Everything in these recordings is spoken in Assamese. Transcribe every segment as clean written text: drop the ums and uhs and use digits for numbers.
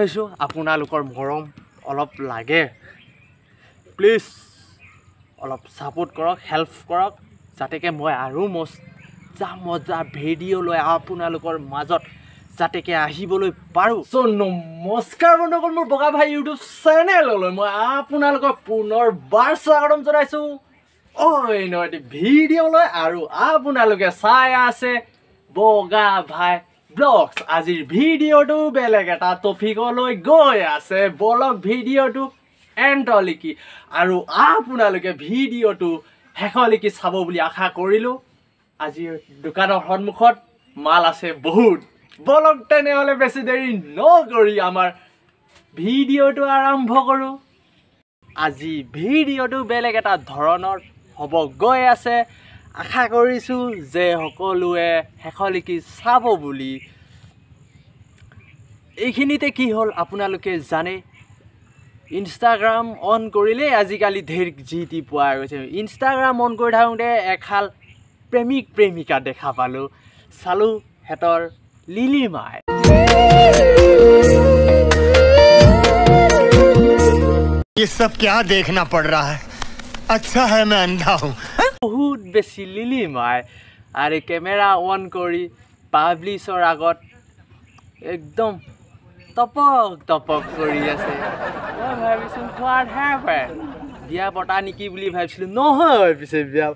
থৈছোঁ, আপোনালোকৰ মৰম অলপ লাগে, প্লিজ অলপ ছাপোৰ্ট কৰক, হেল্প কৰক, যাতেকে মই আৰু মজা মজা ভিডিঅ' লৈ আপোনালোকৰ মাজত যাতেকে আহিবলৈ পাৰোঁ। চ' নমস্কাৰ বন্ধুসকল, মোৰ বগা ভাই ইউটিউব চেনেললৈ মই আপোনালোকক পুনৰবাৰ স্বাগতম জনাইছোঁ অন্য এটি ভিডিঅ'লৈ। আৰু আপোনালোকে চাই আছে বগা ভাই ব্লগছ। আজিৰ ভিডিঅ'টো বেলেগ এটা টপিকলৈ গৈ আছে, বলক ভিডিঅ'টো এণ্ডলৈকে আৰু আপোনালোকে ভিডিঅ'টো শেষলৈকে চাব বুলি আশা কৰিলোঁ। আজি দোকানৰ সন্মুখত মাল আছে বহুত, বলক তেনেহ'লে বেছি দেৰি নকৰি আমাৰ ভিডিঅ'টো আৰম্ভ কৰোঁ। আজি ভিডিঅ'টো বেলেগ এটা ধৰণৰ হ'ব গৈ আছে, আশা কৰিছোঁ যে সকলোৱে শেষলৈকে চাব বুলি। এইখিনিতে কি হ'ল আপোনালোকে জানে, ইনষ্টাগ্ৰাম অন কৰিলেই আজিকালি ধেৰ যি টি পোৱা গৈছে। ইনষ্টাগ্ৰাম অন কৰি থাকোঁতে এখাল প্ৰেমিক প্ৰেমিকা দেখা পালোঁ, চালোঁ সিহঁতৰ লিলিমাই। ये सब क्या देखना पड़ रहा है, अच्छा है मैं अंधा हूँ। বহুত বেছি লিলিমাই আৰু কেমেৰা অন কৰি পাব্লিছৰ আগত একদম টপক টপক কৰি আছে। মই ভাবিছোঁ what happen, বিয়া পতা নেকি বুলি ভাবিছিলোঁ, নহয় পিছে বিয়া।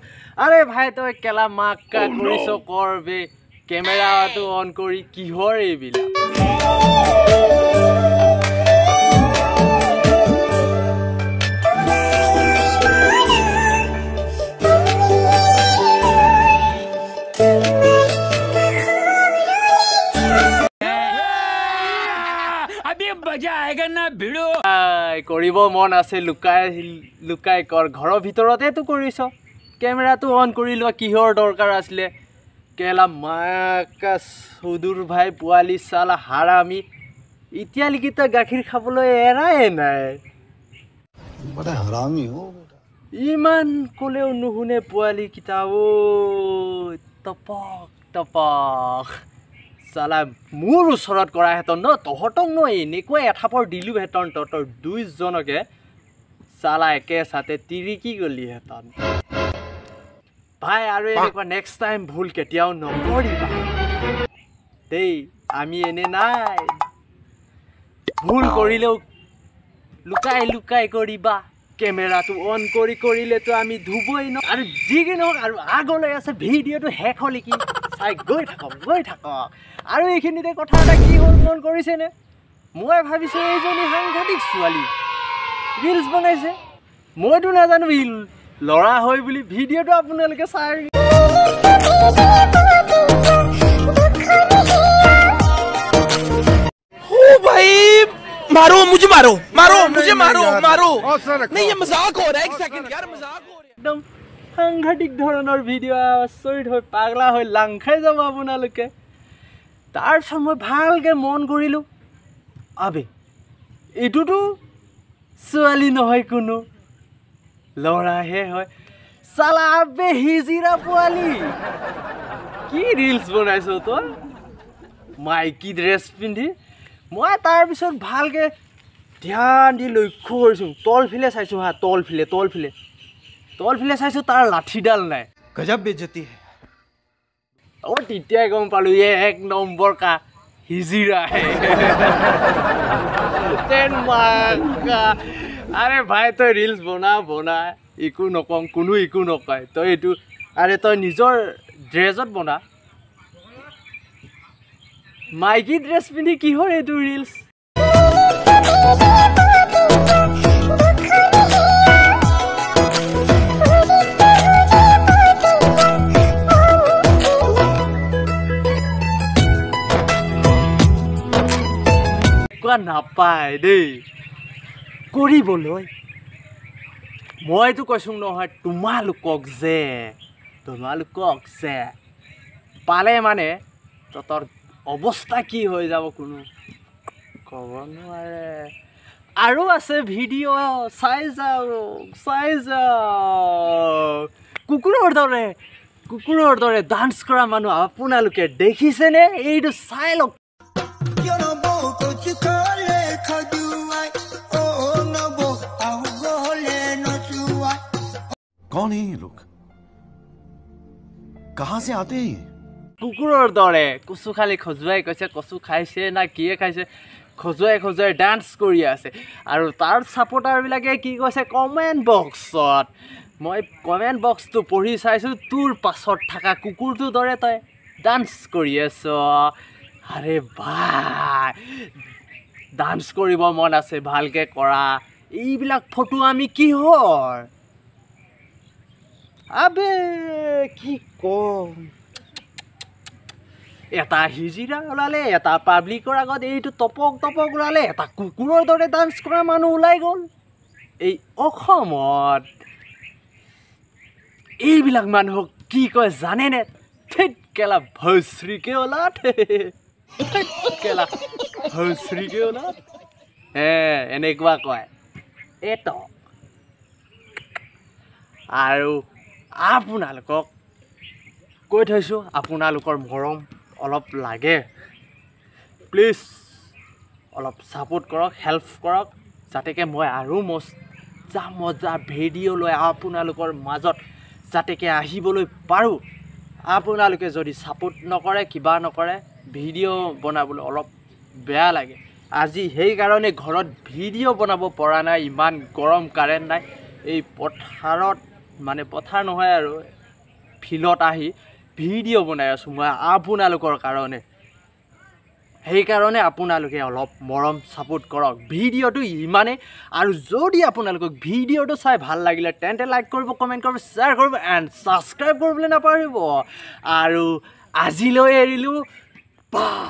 আৰে ভাই তই কেলা মাক কা কৰিছ কৰ বে, কেমেৰাটো অন কৰি কিহৰ এইবিলাক। কৰিব মন আছে লুকাই লুকাই কৰ, ঘৰৰ ভিতৰতেতো কৰিছ, কেমেৰাটো অন কৰি লোৱা কিহৰ দৰকাৰ আছিলে। কেলা মাকা সুদূৰ ভাই পোৱালি চালা হাৰামি, এতিয়ালৈকে তই গাখীৰ খাবলৈ এৰাই নাই। ইমান ক'লেও নুশুনে পোৱালিকেইটা, অ' টপক টপক চালা মোৰ ওচৰত কৰাহেঁতেন ন, তহঁতক ন এনেকুৱা এথাপৰ দিলোহেঁতেন, তহঁতৰ দুইজনকে চালা একে চাতে তিৰিকি গ'লিহেঁতেন ভাই। আৰু এনেকুৱা নেক্সট টাইম ভুল কেতিয়াও নকৰিবা দেই, আমি এনে নাই। ভুল কৰিলেও লুকাই লুকাই কৰিবা, কেমেৰাটো অন কৰি কৰিলেতো আমি ধুবই ন। আৰু যি কি নহওক, আৰু আগলৈ আছে ভিডিঅ'টো শেষলৈকে চাই গৈ থাকক গৈ থাকক। আৰু এইখিনিতে কথা এটা কি হ'ল মন কৰিছেনে, মই ভাবিছোঁ এইজনী সাংঘাতিক ছোৱালী ৰিলচ বনাইছে, মইতো নাজানো ই ল'ৰা হয় বুলি। ভিডিঅ'টো আপোনালোকে চাই मारो मुझे, मारो मारो मुझे, मारो मारो, नहीं ये मजाक हो रहा है, एक सेकंड यार मजाक हो रहा है। একদম সাংঘাতিক ধৰণৰ ভিডিঅ', আচৰিত হৈ পাগলা হৈ লাং খাই যাব আপোনালোকে। তাৰপিছত মই ভালকৈ মন কৰিলোঁ, আবে এইটোতো ছোৱালী নহয়, কোনো ল'ৰাহে হয়। চালা আবে হিজিৰা পোৱালি, কি ৰিলচ বনাইছ তই মাইকী ড্ৰেছ পিন্ধি। মই তাৰপিছত ভালকৈ ধ্যান দি লক্ষ্য কৰিছোঁ, তলফালে চাইছোঁ, হা তলফালে তলফালে তলফালে চাইছোঁ, তাৰ লাঠিডাল নাই। গজব বেইজ্জতি হে। অ' তেতিয়াই গম পালোঁ এই এক নম্বৰ কা হিজিৰা হে। আৰে ভাই তই ৰিলচ বনা বনা, একো নকওঁ, কোনো একো নকয়, তই এইটো আৰে তই নিজৰ ড্ৰেছত বনা, মাইকী ড্ৰেছ পিন্ধি কিহৰ এইটো ৰিলচ। নাপায় দেই কৰিবলৈ। মইতো কৈছোঁ নহয় তোমালোকক যে পালে মানে তহঁতৰ অৱস্থা কি হৈ যাব কোনো ক'ব নোৱাৰে। আৰু আছে ভিডিঅ' চাই যাওক চাই যাওক। কুকুৰৰ দৰে ডান্স কৰা মানুহ আপোনালোকে দেখিছেনে? এইটো চাই লওক। कौन है ये लोग, कहां से आते हैं ये? কুকুৰৰ দৰে কচু খালি খজুৱাই কৈছে, কচু খাইছে না কিয়ে খাইছে, খজুৱাই খজুৱাই ডান্স কৰি আছে। আৰু তাৰ ছাপোৰ্টাৰবিলাকে কি কৈছে কমেণ্ট বক্সত, মই কমেণ্ট বক্সটো পঢ়ি চাইছোঁ, তোৰ পাছত থকা কুকুৰটোৰ দৰে তই ডান্স কৰি আছ। আৰে ভাই, ডান্স কৰিব মন আছে, ভালকৈ কৰা। এইবিলাক ফটো আমি কিহৰ? আবে কি কম, এটা হিজিৰা ওলালে, এটা পাব্লিকৰ আগত এইটো টপক টপক ওলালে, এটা কুকুৰৰ দৰে ডান্স কৰা মানুহ ওলাই গ'ল এই অসমত। এইবিলাক মানুহক কি কয় জানেনে? থেত কেলা ভৈশ্ৰীকে ওলাত, কেলা ভৈশ্ৰীকে ওলাত, হে এনেকুৱা কয় এইটো। আৰু আপোনালোকক কৈ থৈছোঁ, আপোনালোকৰ মৰম অলপ লাগে, প্লিজ অলপ ছাপোৰ্ট কৰক, হেল্প কৰক, যাতেকে মই আৰু মজা মজা ভিডিঅ' লৈ আপোনালোকৰ মাজত যাতেকে আহিবলৈ পাৰোঁ। আপোনালোকে যদি ছাপোৰ্ট নকৰে, কিবা নকৰে, ভিডিঅ' বনাবলৈ অলপ বেয়া লাগে। আজি সেইকাৰণে ঘৰত ভিডিঅ' বনাব পৰা নাই, ইমান গৰম, কাৰেণ্ট নাই। এই পথাৰত, মানে পথাৰ নহয় আৰু ফিল্ডত আহি ভিডিঅ' বনাই আছোঁ মই আপোনালোকৰ কাৰণে। সেইকাৰণে আপোনালোকে অলপ মৰম ছাপোৰ্ট কৰক। ভিডিঅ'টো ইমানেই। আৰু যদি আপোনালোকক ভিডিঅ'টো চাই ভাল লাগিলে তেন্তে লাইক কৰিব, কমেণ্ট কৰিব, শ্বেয়াৰ কৰিব এণ্ড ছাবস্ক্ৰাইব কৰিবলৈ নাপাহৰিব। আৰু আজিলৈ এৰিলোঁ, বাই।